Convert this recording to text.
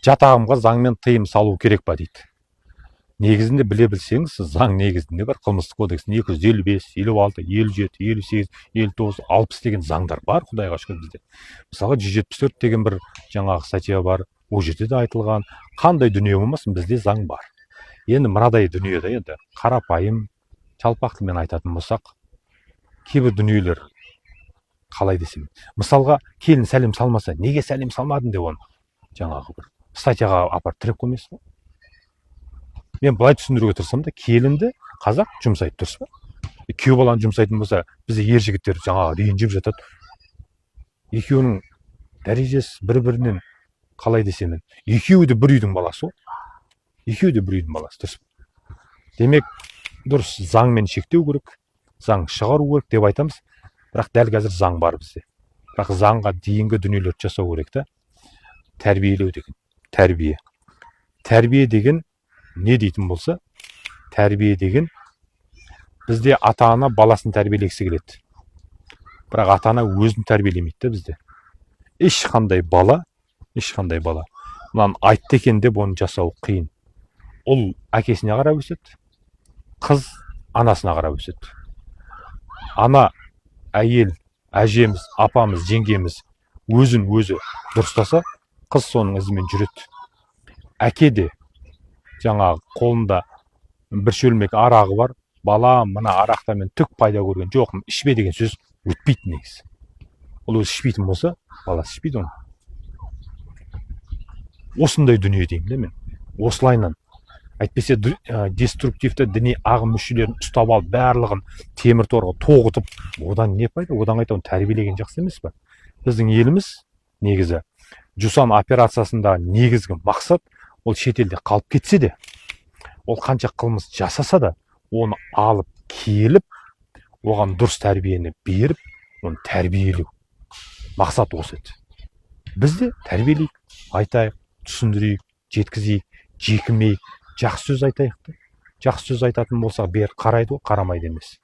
Жат ағымға заңмен тыйым салу керек па дейді. Негізінде, біле білсеңіз, заң негізінде бар. Қылмыстық кодекстің 255, 56, 57, 58, 59, 60 деген заңдар бар, құдайға шүкір. Бізде, мысалға, 174 деген бір жаңағы статья бар, ол жерде де айтылған. Қандай дүние болмасын, бізде заң бар. Енді мынадай дүние да, енді қарапайым жалпақ тілмен айтатын болсақ, кейбір дүниелер, қалай десем, мысалға, келін сәлем салмаса, неге сәлем салмадың деп, оны жаңағы бір статьяға апарып тіреп қоймайсыз ғой. Мен былай түсіндіруге тырысамын да: келінді қазақ жұмсайды, дұрыс па? Күйеу баланы жұмсайтын болса, бізде ер жігіттер жаңағы ренжіп жатады. Екеуінің дәрежесі бір бірінен, қалай десем, енді екеуі де бір үйдің баласы ғой, екеуі де бір үйдің баласы, дұрыс па? Демек, дұрыс, заңмен шектеу керек, заң шығару керек деп айтамыз. Бірақ дәл қазір заң бар бізде, бірақ заңға дейінгі дүниелерді жасау керек та. Тәрбиелеу деген, тәрбие, тәрбие деген не дейтін болса, тәрбие деген бізде ата ана баласын тәрбиелегісі келеді, бірақ ата ана өзін тәрбиелемейді да. Бізде ешқандай бала, ешқандай бала мынаны айтты екен деп, оны жасау қиын. Ұл әкесіне қарап өседі, қыз анасына қарап өседі. Ана, әйел, әжеміз, апамыз, жеңгеміз өзін өзі дұрыстаса, қыз соның ізімен жүреді. Әке де жаңағы қолында бір шөлмек арағы бар, балам, мына арақта мен түк пайда көрген жоқпын, ішпе деген сөз өтпейді негізі. Ол өзі ішпейтін болса, баласы ішпейді оны. Осындай дүние деймін да мен осылайынан. Әйтпесе деструктивті діни ағым мүшелерін ұстап алып, барлығын темір торға тоғытып, одан не пайда? Одан қайта оны тәрбиелеген жақсы емес па? Біздің еліміз негізі Жусан операциясында негізгі мақсат ол шетелде қалып кетсе де, ол қанша қылмыс жасаса да, оны алып келіп, оған дұрыс тәрбиені беріп, оны тәрбиелеу. Мақсат осы еді. Біз де тәрбиелейік, айтайық, түсіндірейік, жеткізейік, жекімейік, жақсы сөз айтайық та. Жақсы сөз айтатын болсақ, бері қарайды ғой, қарамайды емес.